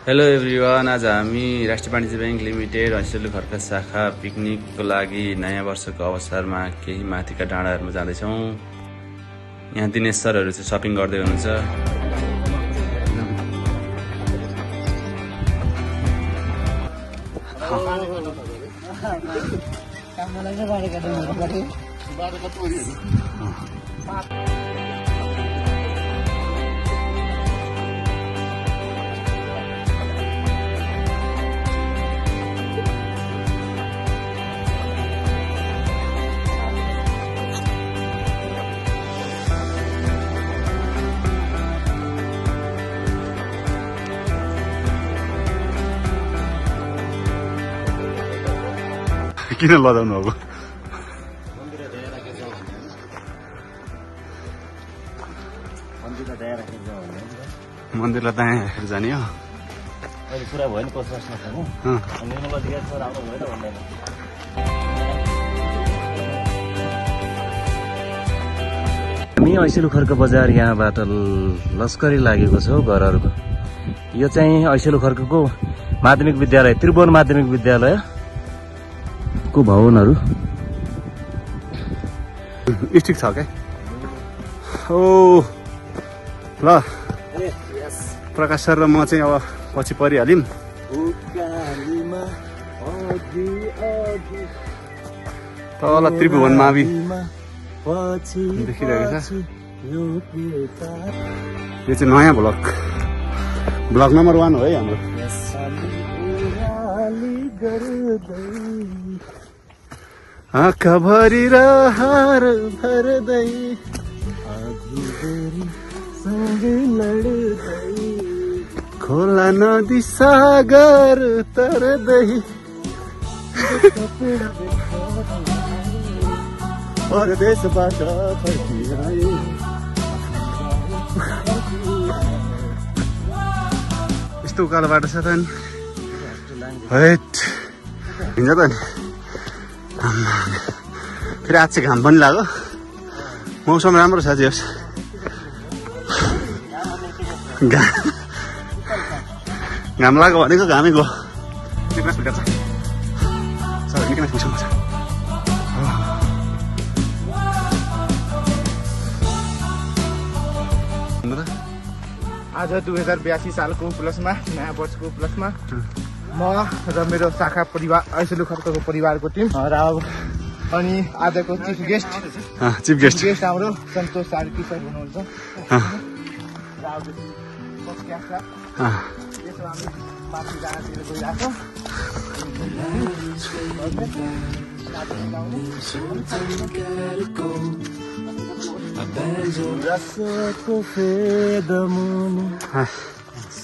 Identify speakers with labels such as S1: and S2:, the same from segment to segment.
S1: Hello everyone, आज हामी राष्ट्रिय वाणिज्य बैंक लिमिटेड ऐसलु खर्क शाखा पिकनिकको लागि नयाँ वर्षको अवसरमा केही माथिका डाँडाहरूमा जाँदैछौँ। यहाँ दिनेश सरहरू चाहिँ सपिङ गर्दै हुनुहुन्छ। किन लजाउनु अब मन्दिरलाई दायाँ राखेर जाने हो।
S2: अहिले कुरा भयो नि कसो नखानु राम्रो भयो त भन्दैन। हामी ऐसेलु खर्क बजार यहाँबाट लस्करी लागेको छ घरहरूको। यो चाहिँ ऐसेलु खर्कको माध्यमिक विद्यालय त्रिभुवन माध्यमिक विद्यालय को भवनहरू
S1: स्टिक छ क्या। ओ ल प्रकाश सर र म चाहिँ अब पछि परिहाल्यौँ। तल त्रिभुवन मावि देखिरहेको छ। यो चाहिँ नयाँ ब्लक नम्बर 1 हो है हाम्रो। आँखाभरि र हार भर्दै खोला नदी सागर तरदै परदेशबाट फर्किआए। यस्तो उकालो बाटो छ त नि, हैट हिँड्छ त नि। फेरि आज चाहिँ घाम पनि लाग्यो, मौसम राम्रो छ। जे घाम लाग्यो भनेको घामै गयो।
S3: आज 2082 सालको उपलक्ष्यमा, नयाँ वर्षको उपलक्ष्यमा म र मेरो शाखा परिवार ऐसेलु खर्कको परिवारको टिम अनि आजको चिफ गेस्ट हाम्रो सन्तोष सार्की सर हुनुहुन्छ।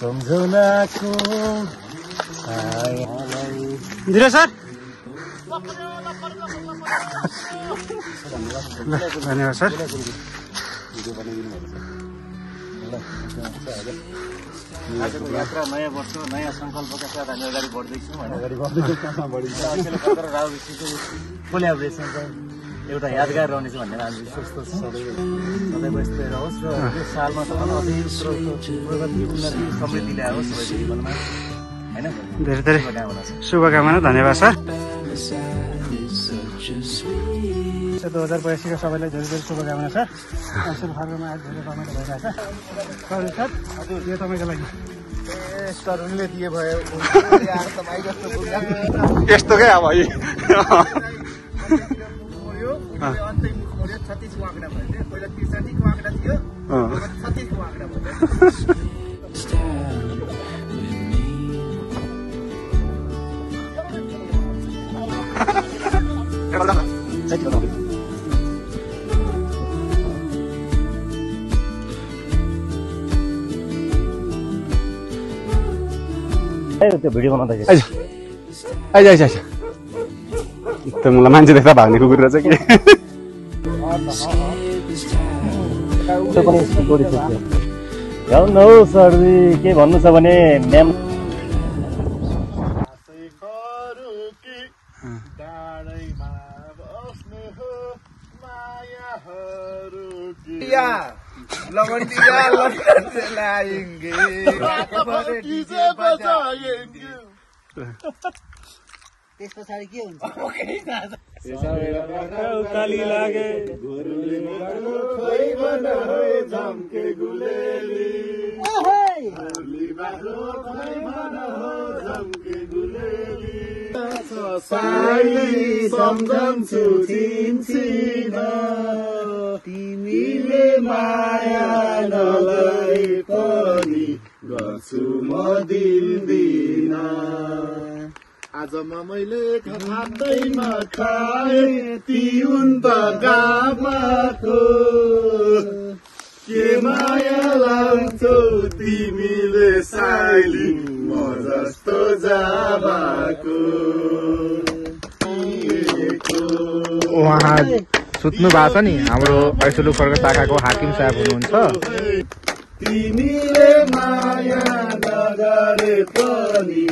S3: सम्झनाको
S1: सर धन्यवाद सर।
S2: आजको यात्रा नयाँ वर्ष नयाँ सङ्कल्पका साथ हामी अगाडि बढ्दैछौँ। कोल्याबोरेसन चाहिँ एउटा यादगार रहनेछ भनेर हामी विश्वस्त छौँ। सदैव यस्तै रहोस् र यो सालमा तपाईँलाई अझै प्रगति उन्नति समृद्धि ल्याओस् सबै जीवनमा होइन।
S1: धेरै धेरै शुभकामना। धन्यवाद सर।
S3: 2082 का सबैलाई धेरै धेरै शुभकामना सर। ऐसेलु खर्कमा आज धेरै रमाइलो भइरहेछ। सरी सर, हजुर यो तपाईँको लागि। तरुणले दिए भयो
S1: यस्तो क्या अब
S3: अन्तै मुख मोड्यो 36 को आँकडा भयो। पहिला 63 को आँकडा थियो, 36 को आँकडा भयो।
S2: त्यो भिडियो बनाउँदाखेरि
S1: आइज मलाई मान्छे देख्दा भाग्ने कुकुर रहेछ कि।
S2: हौ सरजी के भन्नु छ भने म्याम
S3: लगन दिया लगन से लाएंगे
S4: डीजे बजाएंगे
S5: त्यस पछाडि के हुन्छ
S2: उकाली लागे
S4: सम्झन्छु चिन्छिन तिमीले माया नलाई पनि गर्छु म दिन्दिन आज मैले खाँदैमा खाए तिउन त गामाको के माया लाग्छौ तिमीले साइली म जस्तो जाबाको
S3: उहाँ सुत्नु भएको छ नि हाम्रो ऐसुलु खर्क शाखाको हाकिम साहब हुनुहुन्छ
S4: तिमीले माया नगरे पनि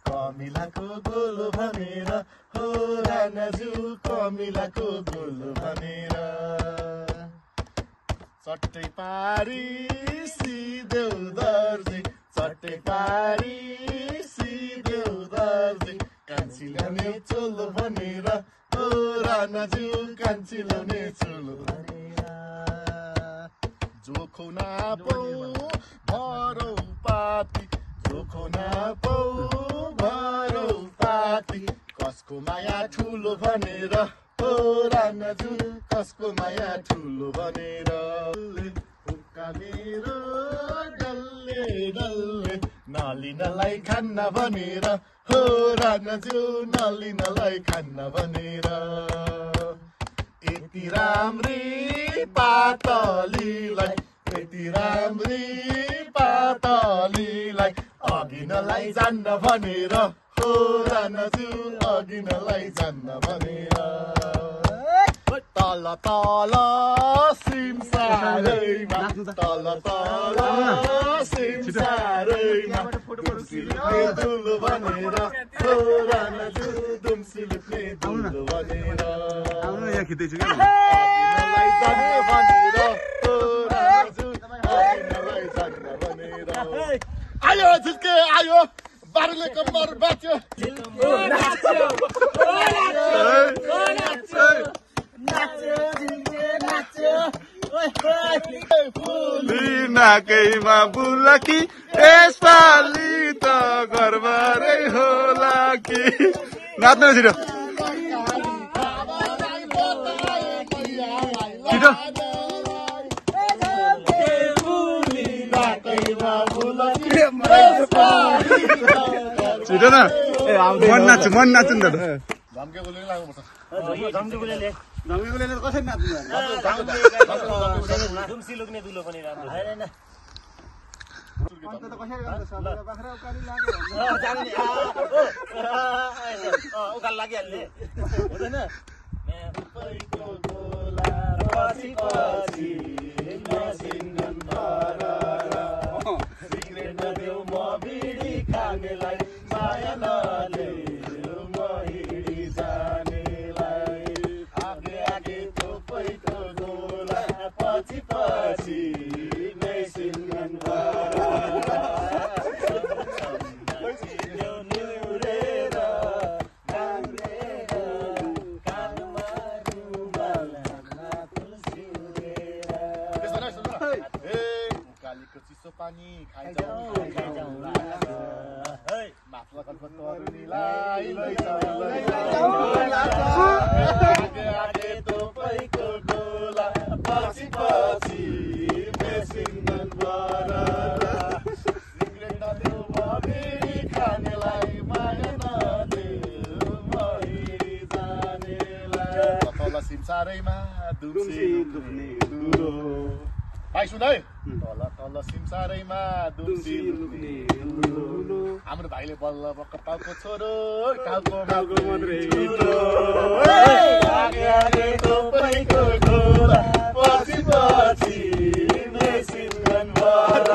S4: कमिलाको गोलो भनेर हो रानाजु कमिलाको गोलो भनेर चट्टै पारी सिदेउ दर्जी चट्टै पारी सिदेउ दर्जी कान्छी ल्याउने चोलो भनेर हो रानाजु कान्छी ल्याउने चोलो भनेर जोखौ नापौ भरौ पाती जोखौ नापौ भरौ पाती कसको माया ठुलो भनेर हो रानाजु कसको माया ठुलो भनेर उकालेर डल्ले डल्ले नलिनलाई खान्न भनेर हो रानाजु नलिनलाई खान्न भनेर यति राम्री पातलीलाई यति राम्री पातलीलाई अघि नलाई जान्न भनेर हो रानाजु अघि नलाई जान्न भनेर तल तल सिमसारैमा तल तल सिमसारैमा दुम्सी लुक्ने दुलो भनेर हो रानाजु दुम्सी लुक्ने दुलो भनेर अघिनलाई जान्न भनेर हो रानाजु अघिनलाई जान्न भनेर आयो झिल्के आयो बारुले कम्मर बाच्यो नाकैमा बुलकी यसपालि त घरबारै होला कि नाच्नु छिटो छिटो छिटो न मन नाच्छु नि त धम्के बोलेर लाग्नुपर्छ
S5: धम्के बोलेले कसरी नाच्नु दुम्सी लुक्ने दुलो पनि राम्रो हैन अन्त त कसरी गर्छ बाख्रा उकाली लाग्यो उकाल लागिहाल्ने हुँदैन पैको गोला पछि पछि मसिनन भरर सिगरेट नदेऊ म बिडी खानेलाई माया नदेऊ म हिडी जानेलाई आगे आगे पैको गोला पछि पछि मसिनन भरर पानी खाइजाऊ माथला कन्फर्टहरूलाई आगे आगे तपाईँको गोला पछि पछि मेसिन भरर सिगरेट नदेऊ म बिडी खानेलाई माया नदेऊ मही जानेलाई तल सिमसारैमा दुम्सी लुक्ने दुलो भाइ सुन है तल तल सिमसारैमा दुम्सी लुक्ने दुलो हाम्रो भाइले बल्ल बक्क टाउको छोरो टाउको मात्रै छिटो आगे आगे तपाईँको गोला पछि पछि मेसिन भरर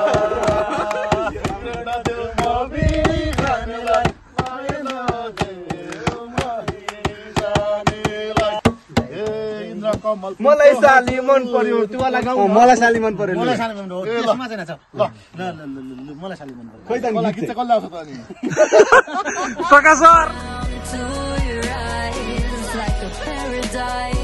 S4: कमल
S3: मलाई साली मन पर्यो तिमीलाई गाउँ मलाई साली मन पर्यो
S5: मलाई साली मन पर्यो त्यसमा चाहिँ नाच ल ल ल मलाई साली मन पर्यो
S3: खोइ त
S4: मलाई गीत चाहिँ कसले आउँछ त अनि
S3: प्रकाश sir
S6: to your eyes like a paradise.